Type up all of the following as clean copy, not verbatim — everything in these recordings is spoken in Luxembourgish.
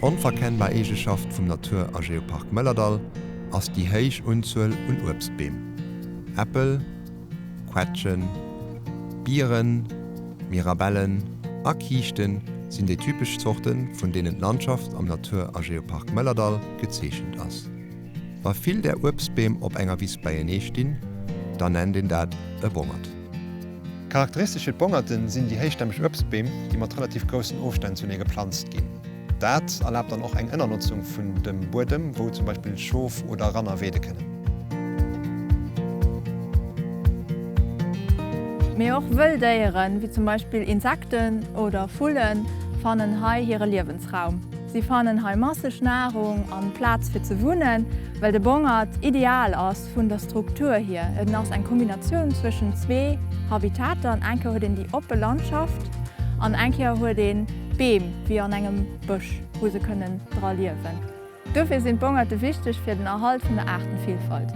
onverkennbar Eegeschaft vum Natur a Geopark Mëllerdall ass déi héich Unzuel un Uebstbeem. Äppel, Quetschen, Bieren, Mirabellen a Kiischten sinn déi typesch Zorten, vun deenen d'Landschaft am Natur a Geopark Mëllerdall gezeechent ass. Wa vill där Uebstbeem op enger Wiss beienee stinn, dann nennt een dat e Bongert. Charakteristesch fir d'Bongerten sinn déi héichstämmeg Uebstbeem, déi mat relativ groussen Ofstänn zunee geplanzt ginn. Dat erlaabt dann och eng Ënnernotzung vun dem Buedem, wou zum Beispill Schof oder Ranner weede kënnen. Mee och wëll Déieren, wéi zum Beispill Insekten oder Vullen, fannen hei hire Liewensraum. Si fannen hei masseg Nahrung an Plaz fir ze wunnen, well de Bongert ideal ass vun der Struktur hier. En ass eng Kombinatioun zwëschen zwee Habitater, eng Kéier huet een déi oppe Landschaft an eng Kéier huet een Beem wéi an engem Bësch, wou se kënnen dra liewen. Dofir sinn d'Bongerte wichteg fir den Erhalt vun der Aartenvielfalt.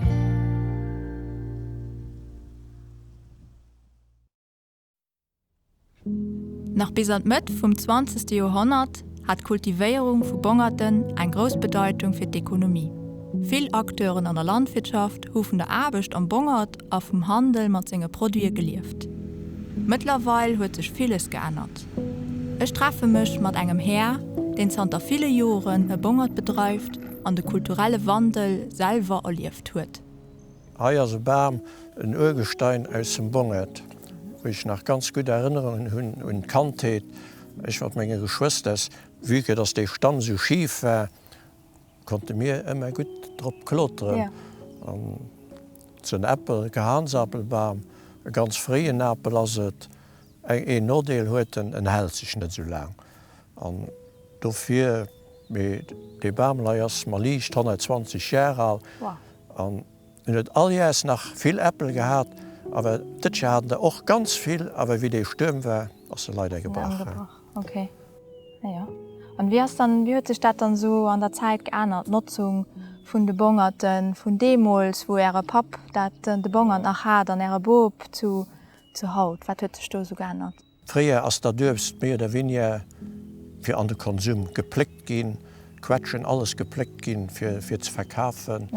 Nach bis an d'Mëtt vum zwanzegste Joerhonnert hat d'Kultivéierung vu Bongerten eng grouss Bedeitung fir d'Ekonomie. Vill Acteuren an der Landwirtschaft hu vun der Aarbecht am Bongert a vum Handel mat senge Produite gelieft. Mëttlerweil huet sech villes geännert. Ech treffe mech mat engem Här, deen zanter ville Joren e Bongert bedreift an de kulturelle Wandel selwer erlieft huet. Hei ass e Bam, en Urgestein aus dem Bongert, wou ech nach ganz gutt Erënnerungen hunn un d'Kandheet. Ech mat menge Geschwësters, vue que dass dee Stamm sou schif war, konnte mir ëmmer gutt drop kloteren. An sou en Äppel, Gehansapelbam, e ganz fréien Apel ass et. Een Nodeel huet en, en hält sech net sou laang. An dofir, mee dee Bam hei ass ma liicht 120 Jar al. An en huet all Jahrs nach vill Äppel gehat, awer dëtt Jar hat en der och ganz vill, awer wéi dee Stuerm war, ass se leider gebrach. Ok, jo. An wéi ass dann, wéi huet sech dat dann esou an der Zäit geännert, d'Notzung vun de Bongerten vun deemools, wou Äre Papp dat, de Bongert nach hat an Äre Bop, zu, zu haut? Wat huet sech do esou geännert? Fréier ass dat Uebst méi oder weniger fir an de Konsum gepléckt ginn, Quetschen, alles gepléckt ginn fir fir ze verkafen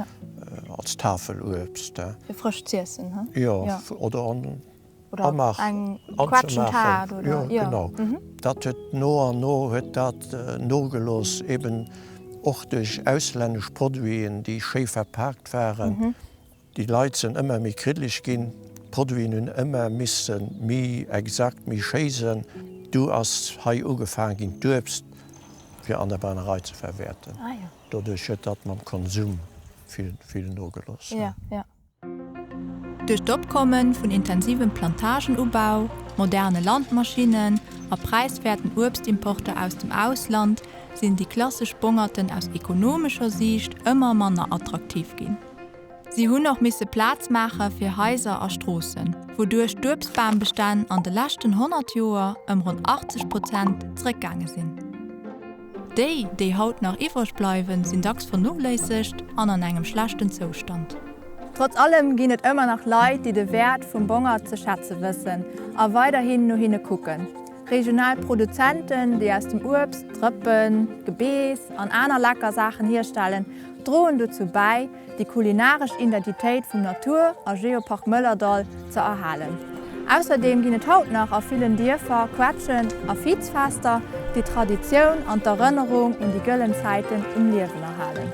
als Tafeluebst. Fir frësch z'iessen, he? Jo, oder an Amach anzemaachen. Jo, genau. Dat huet no an no huet dat nogelooss, eben och duerch auslännesch Produiten, déi schéi verpaakt waren. Déi Leit sënn ëmmer méi kriddleg ginn, d'Produiten hunn ëmmer misse méi exakt, méi schéi sënn. Du ass hei ugefaang ginn d'Uebst fir an der Brennerei ze verwäerten. Doduerch huet dat mam Konsum vill, vill nogelooss. Duerch d'Opkomme vun intensivem Plantagenubau, moderne Landmaschinnen a präiswäerten Uebstimporter aus dem Ausland sinn déi klassesch Bongerten aus ekonomescher Siicht ëmmer manner attraktiv ginn. Si hunn och misse Plaz maache fir Haiser a Stroossen, wouduerch d'Uebstbambestänn an de leschten 100 Joer ëm ronn 80 Prozent zeréckgaange sinn. Déi, déi haut nach iwwreg bleiwen, sinn dacks vernoléissegt an an engem schlechten Zoustand. Trotz allem ginn et ëmmer nach Leit, déi de Wäert vum Bongert ze schätze wëssen a weiderhin no hinne kucken. Regional Produzenten, déi aus dem Uebst Drëppen, Gebeess an aner lecker Saachen hierstellen, droen dozou bäi, déi kulinaresch Identitéit vum Natur a Geopark Mëllerdall ze erhalen. Ausserdeem ginn et haut nach a villen Dierfer Quetschen a Vizfester, déi d'Traditioun an d'Erënnerung un déi gëllen Zäiten um Liewen erhalen.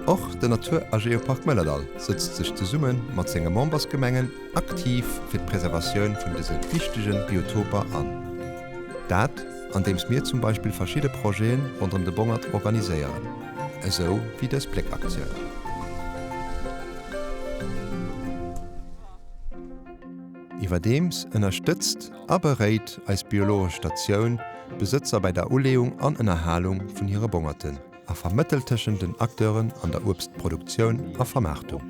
Och den Natur a Geopark Mëllerdall sëtzt sech zesumme mat senge Membersgemengen aktiv fir d'Preservatioun vun dëse wichtege Biotoper an. Dat andeems mir zum Beispill verschidde Projete ronderëm de Bongert organiséieren, esou wéi dës Pléckaktioun. Iwwerdeems ënnerstëtzt a beréit eis biologesch Statioun d'Besëtzer bäi der Uleeung an Ënnerhalung vun hire Bongerten. A vermëttelt tëschent den Acteuren an der Uebstproduktioun a Vermaartung.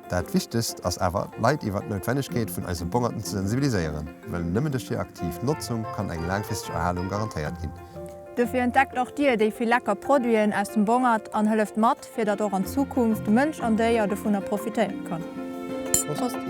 Dat Wichtegst ass awer, d'Leit iwwer d'Noutwennegkeet vun eise Bongerten ze sensibiliséieren, well nëmmen duerch hir aktiv Notzung kann eng laangfristeg Erhalung garantéiert ginn. Dofir entdeckt och Dir déi vill lecker Produiten aus dem Bongert an hëlleft mat, fir datt och an Zukunft Mënsch an Déier dovunner profitéiere kann. Prost!